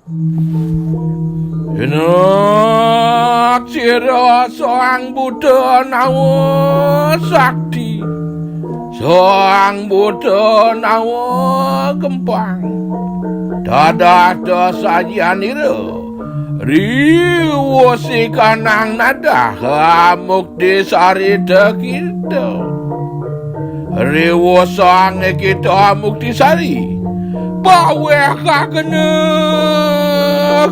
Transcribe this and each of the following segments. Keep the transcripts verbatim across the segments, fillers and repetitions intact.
Enak sira Sang Buta Nawa Sakti, Sang Buta Nawa Gempang. Dadah sajianira riwuh sikanang nadah Muktisari Tekita. Riwuh Sang Ekita Muktisari, paweh kakena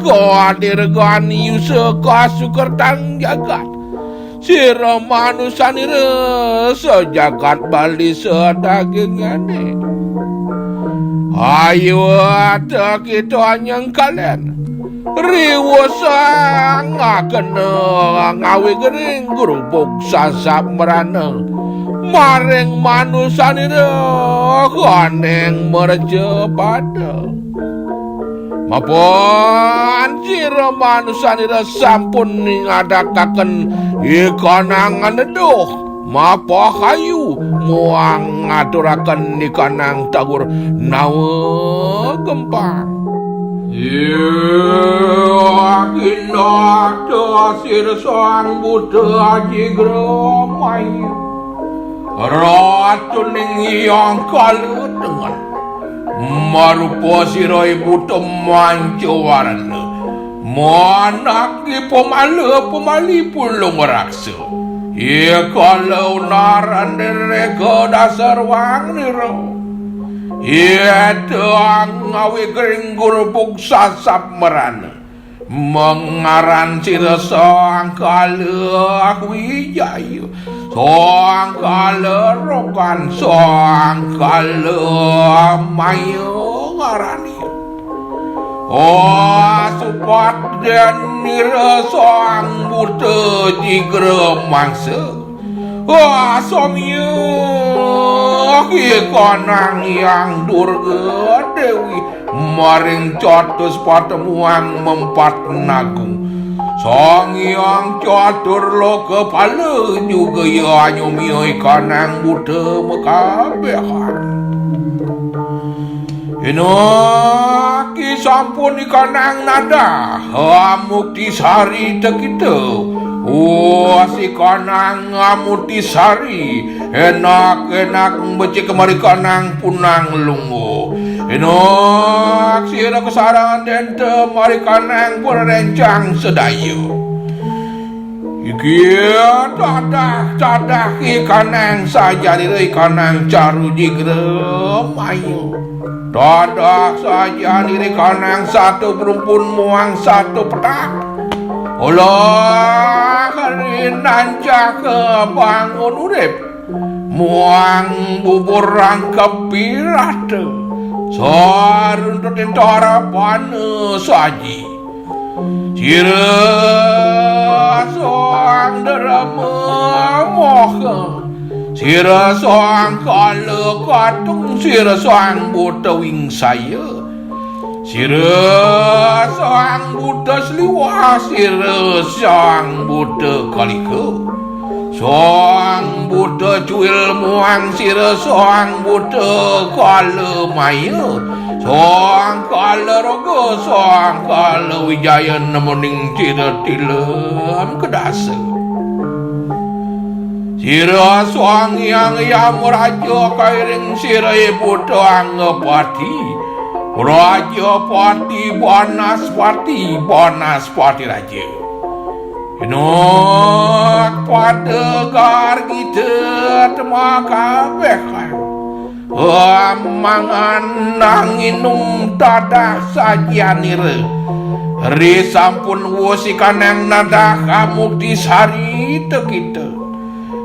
kadirgani usa kasukertang jagat. Sira manusanira sajagat Bali sadagingane. Ayu ata kita nyengkalen. Riwuh Sang Akena ngawi gering grubug sasap merana. Maring manusanira kaneng merja pada. Mapan sira manusanira sampun ngadakaken ikanang aneduh mapahayu muang ngaturaken ikanang tawur nawa gempang. Iya, kinata sira Sang Buta Jigra Mayu. Ratuning Hyang Kala Tengen. Marupa sira Buta Mancawarna. Manaki pamala pamali pulung raksa. Iya kala unaran dereka dasar wang nira. Iya tuang ngawi gering grubug sasap merana. Mengaran sira Sang Kala Wijaya, Sang Kala Rokan, Sang Kala Maya ngarani. Oh, supadanira Sang Buta Jigra Mangsa. Wah, somya ikanang Hyang Durga Dewi maring catus patemuang mempat nagung. Sang Hyang Catur Lokapala juga ya anyumya ikanang buta makabehan. Inaki sampun ikanang nadah, Amukti Sari tekita. Wah, sikanang Amukti Sari, enak-enak becik marikanang punang lungguh. Enak sira kasarang denta marikanang pun rencang sedaya. Iki tadah-tadah ikanang sajanira ikanang caru jigra mayu. Tadah sajanira ikanang satu berumpun muang satu petak. Olah rinanjaka bangun urip. Muang bubur rangkep pirata. Saruntutin tarapana saji. Sira Sang Derma Moha, sira Sang Kala Katung, sira Sang Buta Wingsaya, sira Sang Buta Sliwah, sira Sang Buta Kalika. Sang Buta Cuil muang sira Sang Buta Kala Maya, Sang Kala Roga, Sang Kala Wijaya nemuning sira tilem kedasa. Sira Sang Hyang Yamaraja kairing sira Buta Anggapati, Prajapati, Banaspati, Banaspati Raja. Enak pada gargita tema kabeh kan. Mangan nang inum tadah sajianira. Ri sampun wusi kanang nadah Amukti Sari tekita.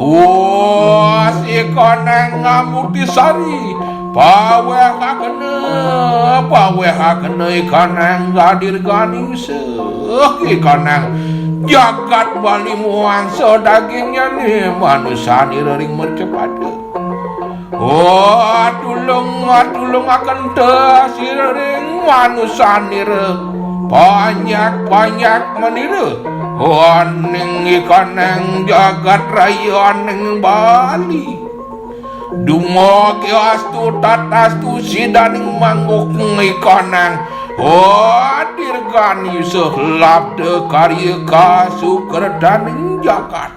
Wusi kanang Amukti Sari. Pawehakena, pawehakena ikanang gadir ganing seh ikanang jagat Bali muang sadagingnyane manusanira ring mercapada. Oh, tulung, tulungaken ta sira ring manusanira. Panjak-panjak manira. Waning ikanang jagat raya ning Bali. Dumogi astu tatastu sidaning mangguk ikanang Oh, dirgani Yusuf labda karya kasukertaning jagat.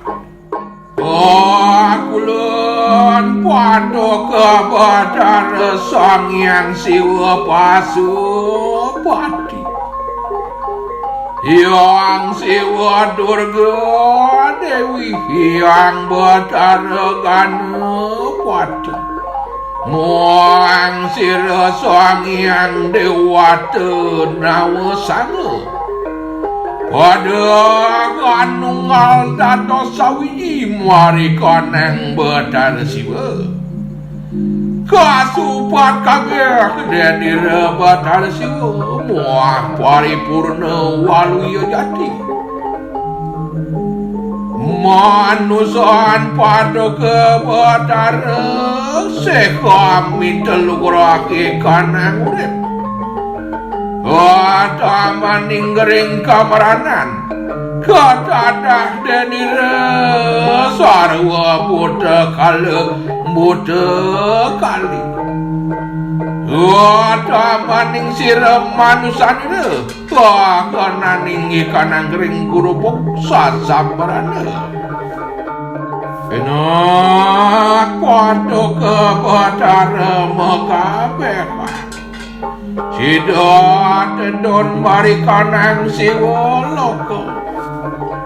Oh, kulun paduka Batara Sang Hyang Siwa Pasupati. Hyang Siwa Durga Dewi, Hyang Batara Ganapati. Muang sira Sang Hyang Dewata Nawasanga. Pada kanunggal dados sawiji marikaning Batara Siwa. Kasupat kabeh denira Batara Siwa muah paripurna waluya jati. Manusan paduka Batara seka mitelugrah kanang urip. Atamaning gering kameranan katadah denira sarwa buta kala buta kali. Atamaning sira manusanira Wah, kananing ikanang ring gurubuk sasambrana. Enak paduka Batara makabeh. Sida tedun marikanang Siwa Loka.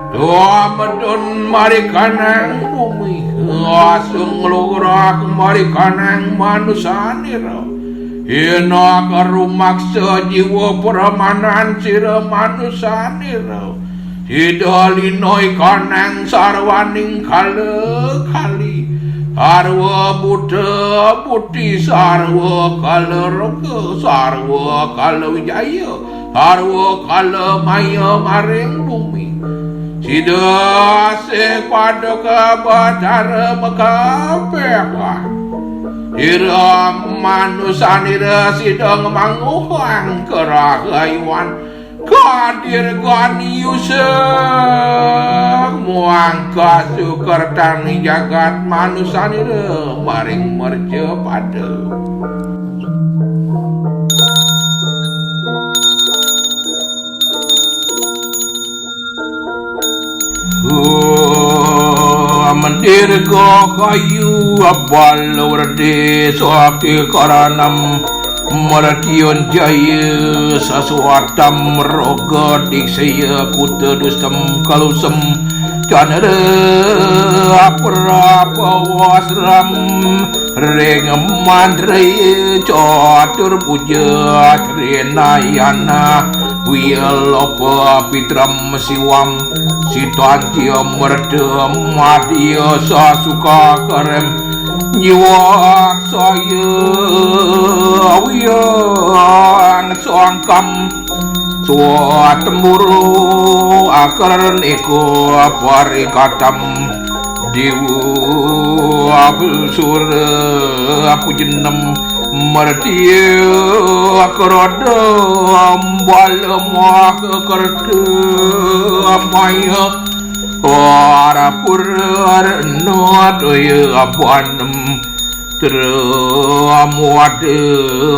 Tua medun marikanang bumi. Asung lugrah marikanang manusanira. Inaka rumaksa jiwa pramanan sira manusanira. Sida lina ikanang sarwaning kala kali. Sarwa buta buti, sarwa kala roga, sarwa kala wijaya, sarwa kala maya maring bumi. Sida asih paduka Batara makabeh. Ira manusanira sida ngamangguhang karahayuan kadirgani Yusuf muang kasukertaning jagat manusanira maring mercapada. Mendirga kayu abal werde sakti karanam mertiun jaya sasuatam roga diksaya kuta dustem kalusem candra prapawasram ring mantra catur puja trinayana wilopa pitram siwam Sitantia merta madia sasuka karem nyiwak saya wiang sangkam suat temburu akar niko parikatam diwa sura pujenem mertia kerada balemah kerta maya Ora pura renut ya abanem Tram wada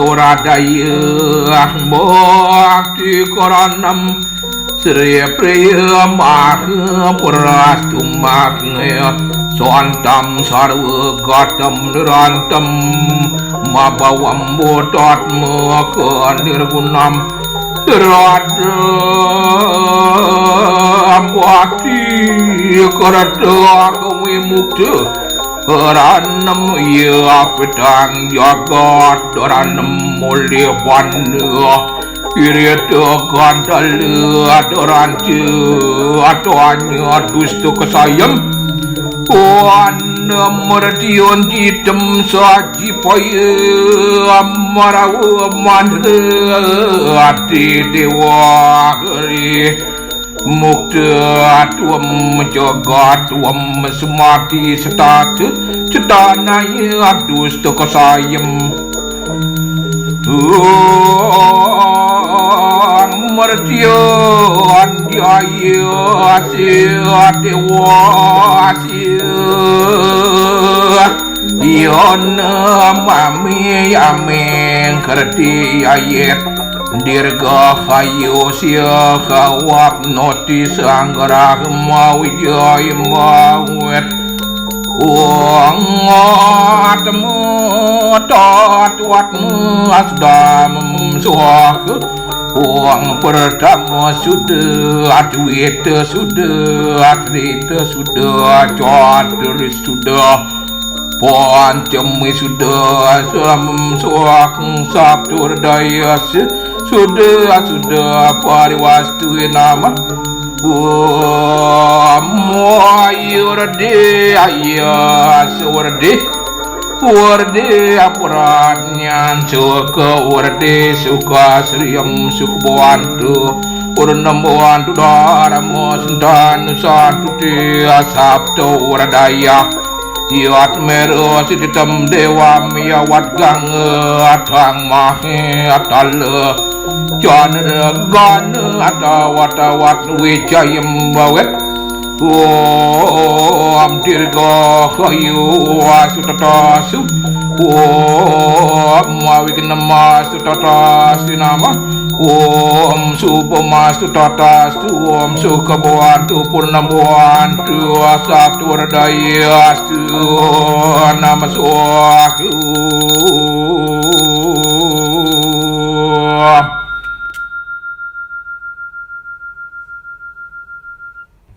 ora daya bakti koranem Sri Priya Maha Prastumaknya Santam Sarwa Gatam Nirantem Mabawam Botatma Kanirgunam Radha Bakti Kerta Kewimukta Ranem Iya Petang Jagat Ranem Mulih Banda Irita Gandala Ranca Atanya Dusta Kesayem Wana Merdion Jitem Saji Paya Marawa Mandra Ati Dewa Hari Mukta Tuam Jagat Tuam Semati Setata Cetanaya Dusta Kesayem Tuang Merdion Jaya Sia Dewa Sia Yona Mami Aming Kerti Ayet Dirgahayu siya kawapnoti sanggarah mawijaya mawet. Ong atma tatwatma asdamam swaha. Ong pertama suda, adwita suda, atrita suda, caturi suda, pancami suda, samam swakang sapturdayasa suda, suda parivastu nama. Om ayurdi ayasa urdi, urdi aparadnyan sukha urdi sukha sriyam sukha bhavantu, purnam bhavantu dharma santanu santuti sapta uradaya. Yat mero sititam devam yavat ganga athang mahe atala chandra gana atawatavat vijayam bhavet. Om dirgahayu asutatasu, om avignamasu tatasu nama, om subhamastu tatastu, om sukha bhavantu purnam bhavantu sapturdayas nama swaha.